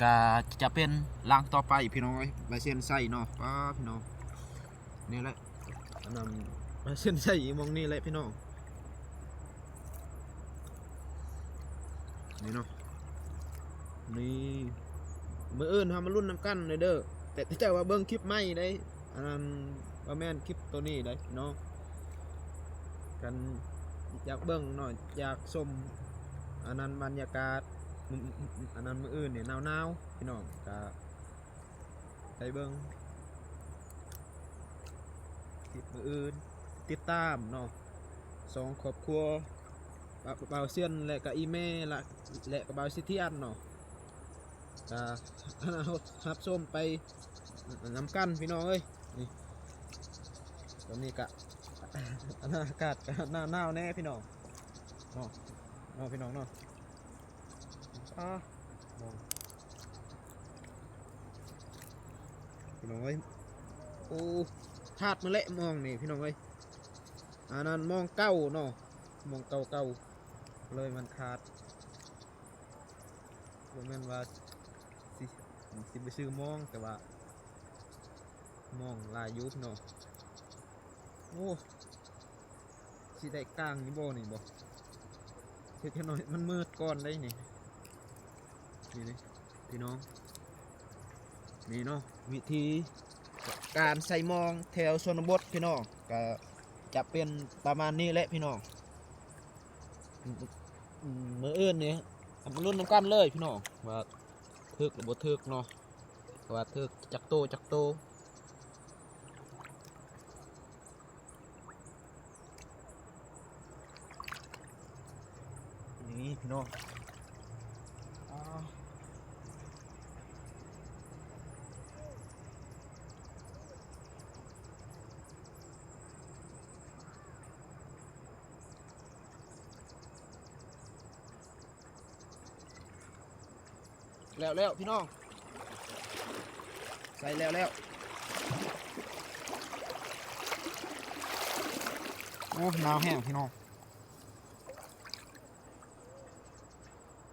ກະຈະເປັນຫຼັງຕໍ່ໄປພີ່ນ້ອງເອີຍ ໃບເຊັນໄຊເນາະ. ປ້າພີ່ນ້ອງ ນີ້ແຫຼະ ອັນນັ້ນ ໃບເຊັນໄຊໝ່ອງນີ້ແຫຼະພີ່ນ້ອງ ນີ້ເນາະ ນີ້ ມື້ອື່ນເຮົາມາລຸ້ນນຳກັນເດີ ແຕ່ ແຕ່ວ່າເບິ່ງຄລິບໃໝ່ເດ້. ອັນນັ້ນບໍ່ແມ່ນຄລິບໂຕນີ້ໃດເນາະ ຄັນຢາກເບິ່ງເນາະ ຢາກຊົມ ອັນນັ້ນບັນຍາກາດ ອັນນັ້ນມື້ອື່ນນີ້ໜາວໆ ພີ່ນ້ອງ ກະໄປເບິ່ງຄລິບມື້ອື່ນ ຕິດຕາມເນາະ ສອງຄອບຄົວ ບ່າວ ບ່າວເຊນ ແລະກະອີ່ແມ່ ແລະ ແລະກະບ່າວສິທຽນເນາະ ກະຮັບຊົມໄປນຳກັນພີ່ນ້ອງເອີຍ. ນີ້ ຕອນນີ້ກະ ອາກາດກະໜາວໆແດ່ພີ່ນ້ອງເນາະ ເນາະພີ່ນ້ອງເນາະ. ອ້າ ພີ່ນ້ອງເອີຍ ໂອ້ ຂາດມາແລ້ວມອງນີ້ພີ່ນ້ອງເອີຍ ອັນນັ້ນມອງເກົ່າເນາະ ມອງເກົ່າໆ ເລີຍມັນຂາດ. ບໍ່ແມ່ນວ່າຊິ ຊິໄປຊື້ມອງ ແຕ່ວ່າມອງຫຼາຍຢູ່ພີ່ນ້ອງ. ໂອ້ ຊິໄດ້ກາງຢູ່ບໍ່ນີ້ບໍ່ ເຮັດຈັກໜ້ອຍ ມັນມືດກ່ອນໄດ໋ນີ້. ນີ້ເດ້ພີ່ນ້ອງ ນີ້ເນາະ ວິທີການໃສ່ມອງແຖວຊົນນະບົດພີ່ນ້ອງ ກະຈະເປັນປະມານນີ້ແຫຼະພີ່ນ້ອງ. ມື້ອື່ນນີ້ເຮົາມາລຸ້ນນຳກັນເລີຍພີ່ນ້ອງ ວ່າຖືກຫຼືບໍ່ຖືກເນາະ ວ່າຖືກຈັກໂຕຈັກໂຕ. ນີ້ພີ່ນ້ອງ ແລ້ວໆ ພີ່ນ້ອງ ໃສ່ແລ້ວໆ. ໂອ້ ໜາວແຮງພີ່ນ້ອງ.